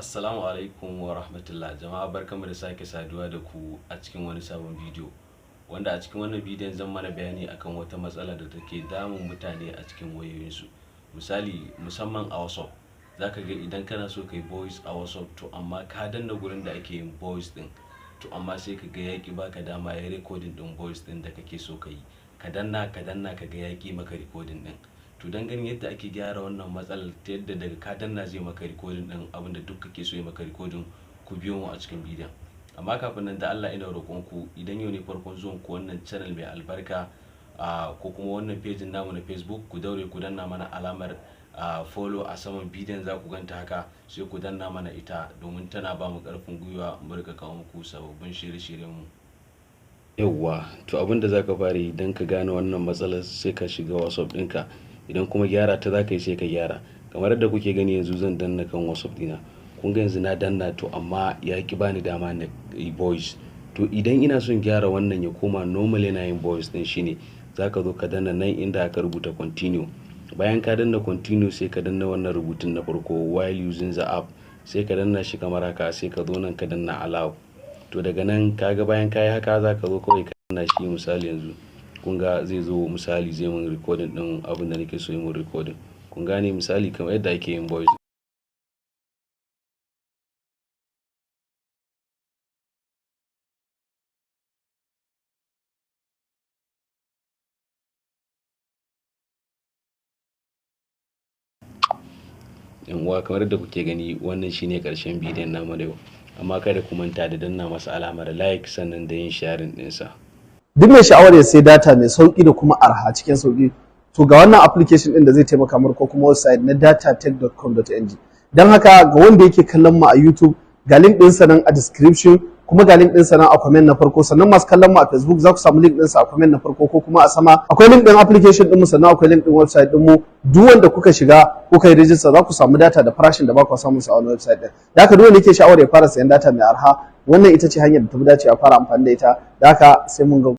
Assalamu alaikum wa rahmatullah. Jama'a, barkamu da sake saduwa da ku a cikin wani sabon bidiyo, wanda a cikin wannan bidiyon zan mana bayani akan wata matsala da take damun mutane a cikin wayoyinsu. Misali, musamman a WhatsApp, zaka ga idan kana so kai voice a WhatsApp, to amma ka danna gurin da ake yin voice din, to amma sai ka ga ya ƙi baka dama ya recording din voice din da kake so ka yi. Ka danna, ka danna, ka ga ya ƙi maka recording din. To, don ganin yadda ake gyara wannan matsalar ta yadda daga ka danna zai maka recording din abinda duk kake so ya maka recording, ku biyo mu a cikin bidiyon. Amma kafin nan, da Allah ina roƙon ku, idan yau ne farkon zuwan ku wannan channel mai albarka ko kuma wannan page namu na Facebook, ku daure ku danna mana alamar follow a saman bidiyon. Za ku ganta haka, sai ku danna mana ita domin tana ba mu ƙarfin gwiwa mu rika kawo muku sababbin shirye-shiryen mu. Yauwa, to abin da zaka fara yi don ka gane wannan matsalar, sai ka shiga WhatsApp ɗinka. Idan kuma gyara ta zaka yi, sai ka gyara. Kamar yadda kuke gani yanzu, zan danna kan WhatsApp dina. Kun ga yanzu na danna, to amma ya ki bani dama na yi voice. To, idan ina son gyara wannan ya koma normal yana yin voice din, shine zaka zo ka danna nan inda aka rubuta "continue". Bayan ka danna "continue", sai ka danna wannan rubutun na farko, "while using the app", sai ka danna shi kamar haka. Sai ka zo nan ka danna "allow". To, daga nan kaga bayan ka yi haka, zaka zo kawai ka danna shi. Misali yanzu kun ga zai zo, misali zai mun recording din abin da nake so yi mun recording. Kun gane? Misali kamar yadda ake yin voice. Yan uwa, kamar yadda kuke gani, wannan shine karshen bidiyon namu na yau. Amma kada ku manta da danna masa alamar like, sannan da yin sharing ɗinsa. Duk mai sha'awar ya sai data mai sauki da kuma arha cikin sauki, to ga wannan application din da zai taimaka mar, ko kuma website na datatech.com.ng. Don haka, ga wanda yake kallon mu a YouTube, ga link ɗinsa nan a description, kuma ga link ɗinsa nan a comment na farko. Sannan masu kallon mu a Facebook, za ku samu link ɗinsa a comment na farko ko kuma a sama. Akwai link ɗin application ɗin mu, sannan akwai link ɗin website ɗin mu. Duk wanda kuka shiga kuka yi register, za ku samu data da farashin da ba ku samun sa a wani website ɗin. Da haka, duk wanda yake sha'awar ya fara sayan data mai arha, wannan ita ce hanyar da ta fi dacewa fara amfani da ita. Da haka, sai mun ga.